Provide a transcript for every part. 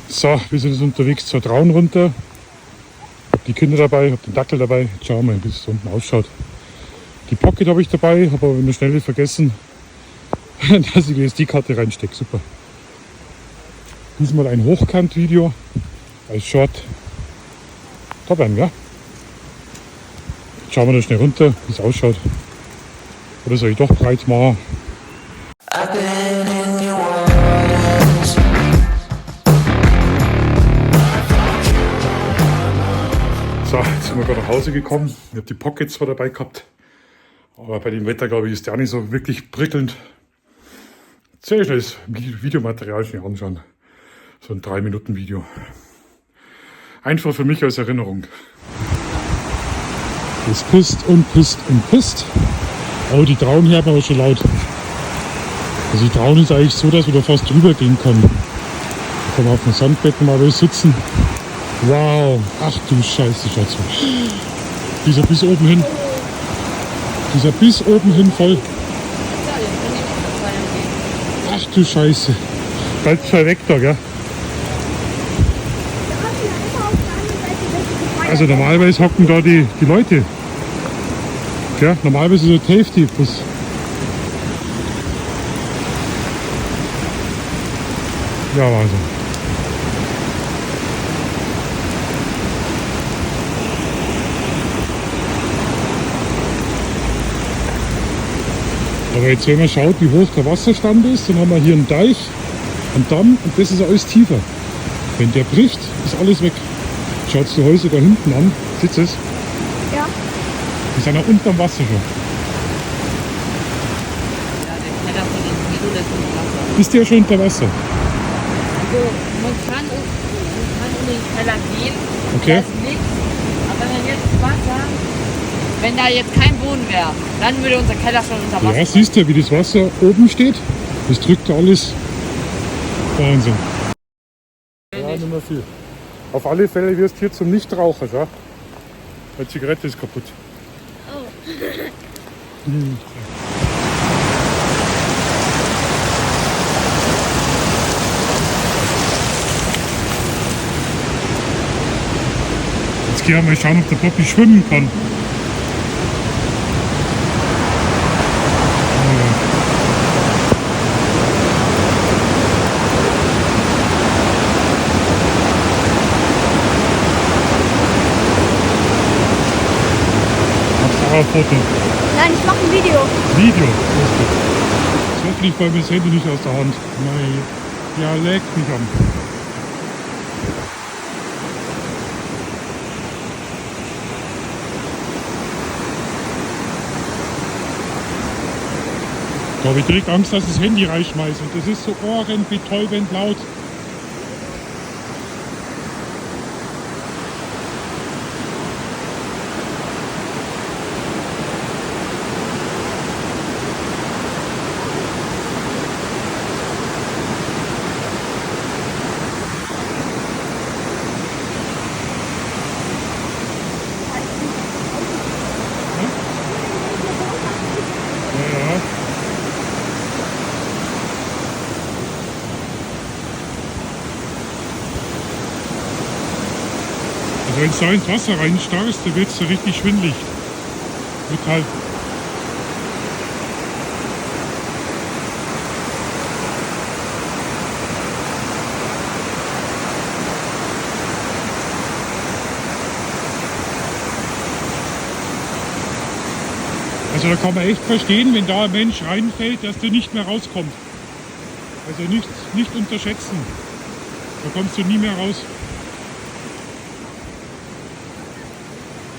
So, wir sind jetzt unterwegs zur Traun runter. Hab die Kinder dabei, hab den Dackel dabei. Jetzt schauen wir mal, wie es da unten ausschaut. Die Pocket habe ich dabei, habe aber immer schnell vergessen, dass ich die SD-Karte reinstecke. Super. Diesmal ein Hochkant-Video als Short. Da bleiben wir. Jetzt schauen wir da schnell runter, wie es ausschaut. Oder soll ich doch breit machen? I've been in your waters. So, jetzt sind wir gerade nach Hause gekommen. Ich habe die Pocket zwar dabei gehabt, aber bei dem Wetter, glaube ich, ist der auch nicht so wirklich prickelnd. Sehr schnelles Videomaterial schnell anschauen. So ein 3-Minuten-Video. Einfach für mich als Erinnerung. Es pisst und pisst und pisst. Oh, die Traun hier haben aber schon laut. Also die Traun ist eigentlich so, dass man da fast drüber gehen kann. Da kann man auf dem Sandbett mal sitzen. Wow, ach du Scheiße, schaut's mal. Dieser bis oben hin. Dieser bis oben hin voll. Ach du Scheiße. Bleibt zwei weg da, gell? Also normalerweise hocken da die Leute. Gell? Normalerweise ist so die Hälfte. Das ja, Wahnsinn. Aber jetzt, wenn man schaut, wie hoch der Wasserstand ist, dann haben wir hier einen Deich, einen Damm und das ist alles tiefer. Wenn der bricht, ist alles weg. Schaut die Häuser da hinten an, seht ihr es? Ja. Die sind auch unterm Wasser schon. Ja, der Keller von dem Guido, der ist unter Wasser. Ist der schon unter Wasser? Also, man kann in den Keller gehen, Okay. Da ist nichts. Aber wenn man jetzt Wasser, wenn da jetzt kein Boden wäre, dann würde unser Keller schon unter Wasser Ja, siehst du, wie das Wasser oben steht? Das drückt alles. Wahnsinn. Ja, nicht mehr viel. Auf alle Fälle wirst du hier zum Nichtraucher, schau. Die Zigarette ist kaputt. Oh. Jetzt gehen wir mal schauen, ob der Poppy schwimmen kann. Machst du auch ein Foto? Nein, ich mache ein Video. Video? Das ist gut. Jetzt hoffentlich fällt mir das Handy nicht aus der Hand. Nein. Ja, leck mich am. Da habe ich direkt Angst, dass das Handy reinschmeißt. Und das ist so ohrenbetäubend laut. Ja. Also wenn du da ins Wasser reinstarrst, dann wird's so richtig schwindelig. Total. Also da kann man echt verstehen, wenn da ein Mensch reinfällt, dass der nicht mehr rauskommt. Also nicht unterschätzen. Da kommst du nie mehr raus.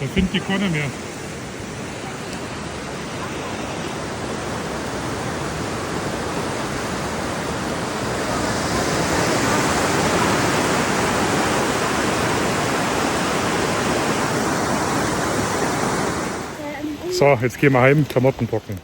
Da findet die keiner mehr. So, jetzt gehen wir heim, Klamotten trocknen.